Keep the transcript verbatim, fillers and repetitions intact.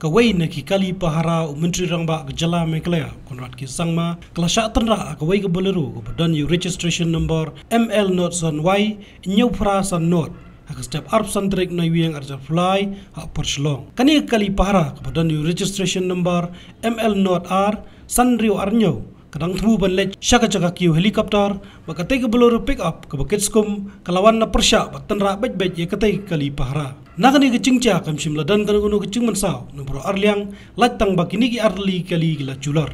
Kawei na ki kali pahara u Myntri Rangbah ka jylla Meghalaya, Conrad K Sangma, ka la shah tynrah ha kawei ka Bolero kaba don ïa u registration number M L not san Y, hynñiew phra san not, ha ka step arphew san tarik Naiwieng arhajar arphew lai, ha Upper Shillong. Kane ka kali pahara kaba don ïa u registration number M L not R san hynriew ar hynñiew, ka dang thmu ban leit sha ka jaka kiew helicopter, bad katei ka Bolero pickup kaba kit skum ka la wan na pyrshah bad tynrah beit beit ïa katei ka kali pahara. Na kane ka jingjia kam shym la don kano kano ka jingmynsaw na baroh ar liang, lait tang ba kine ki ar tylli ki kali ki la julor.